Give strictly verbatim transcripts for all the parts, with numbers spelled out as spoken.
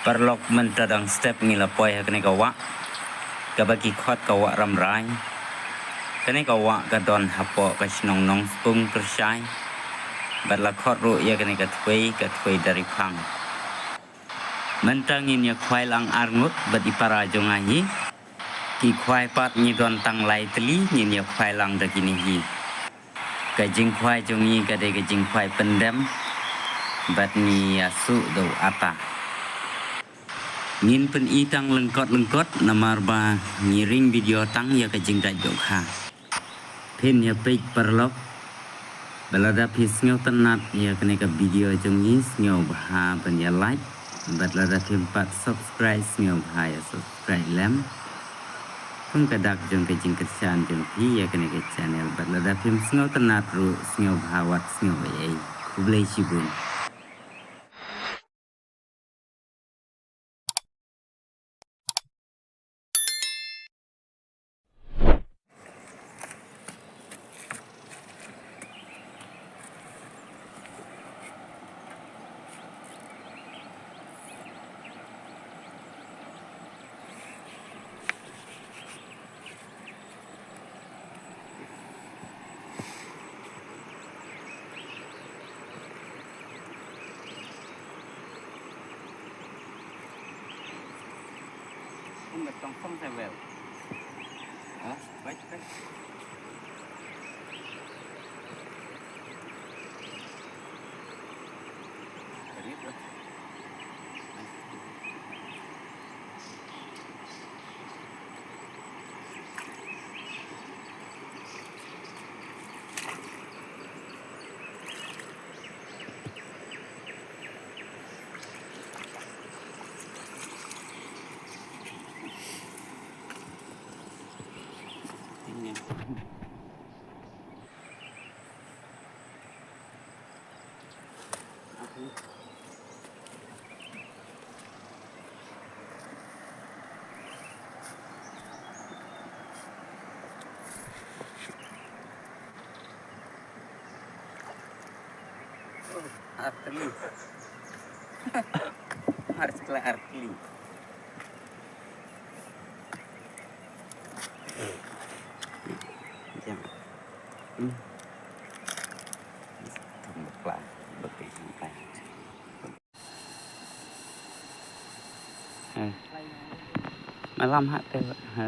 Paralok, mynta dang step ngi la poi ha kane ka wah kaba ki khot ka Wah Ramrai. Kane ka wah ka don hapoh ka shnong Nongspung Kyrshai, bad la khot ruh ïa kane ka thwei ka Thwei Dariphang. Mynta ngin ïa khwai lang arngut bad i para jong nga hi. Ki khwai pat ngi don tang lai tylli, ngin ïa khwai lang da kine hi. Ka jingkhwai jong ngi ka dei ka jingkhwai pyndem bad ngi ïa suh da u ata. Ngin pyni tang lyngkot lyngkot namar ba ngi ring video tang ïa ka jingdait dohkha. Phin ïa peit paralok. Bad lada phi sngewtynnat ïa kane ka video jong ngi, sngewbha ban ïa like. Bad lada phim pat subscribe, sngewbha ïa subscribe lem. Kum ka dak jong ka jingkyrshan jong phi ïa kane ka channel. Bad lada phim sngewtynnat ruh, sngewbha wat sngew ei ei. Khublei shibun. Ung, tong phong sa wel. Ha? Baik, baik. Ar tylli. Ar tylli, ar tylli. Jam. Hmm. Thong bakla, bakla. Ha. Malam hak te, ha.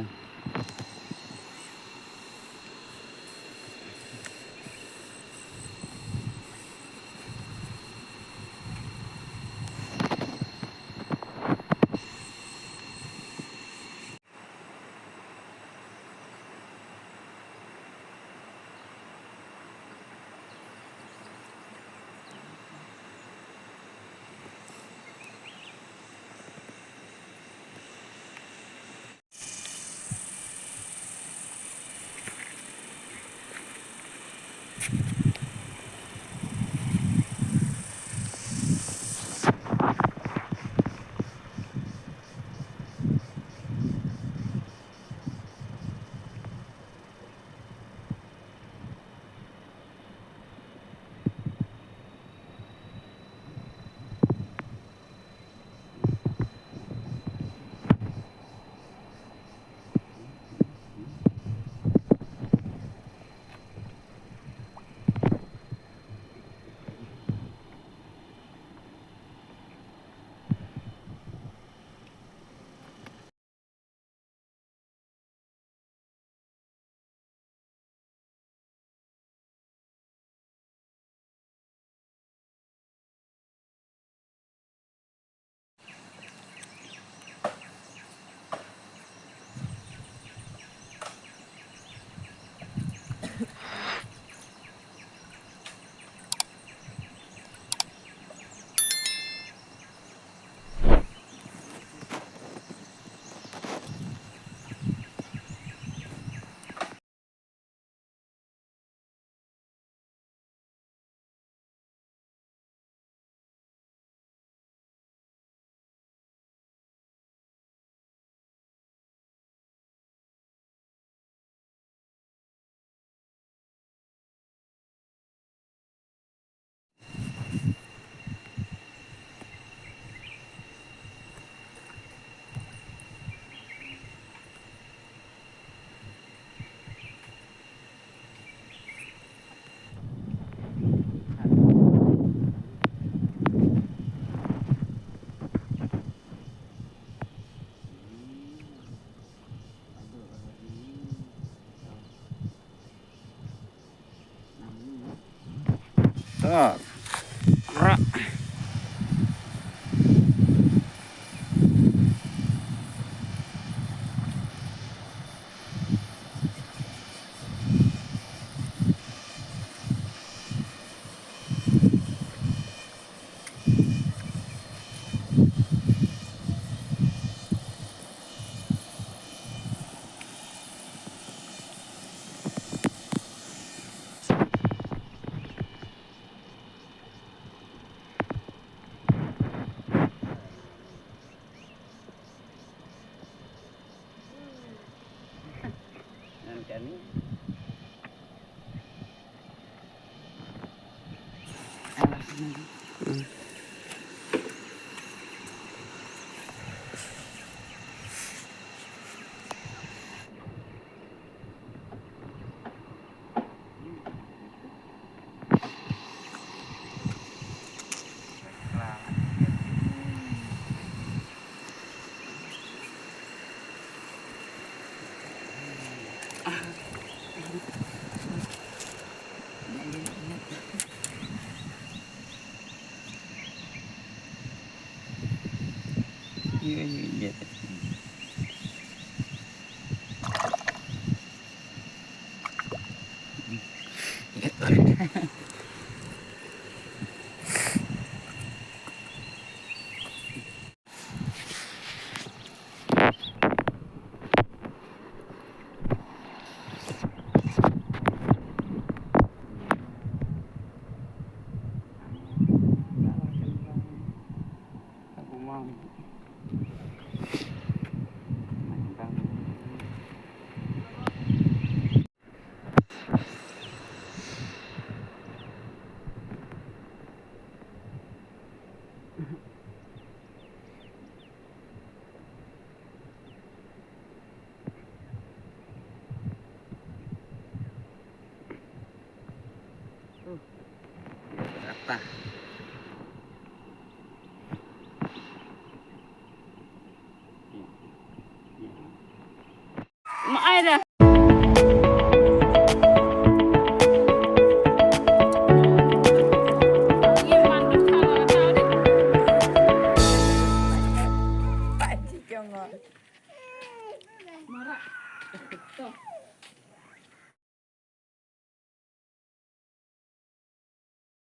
Ah.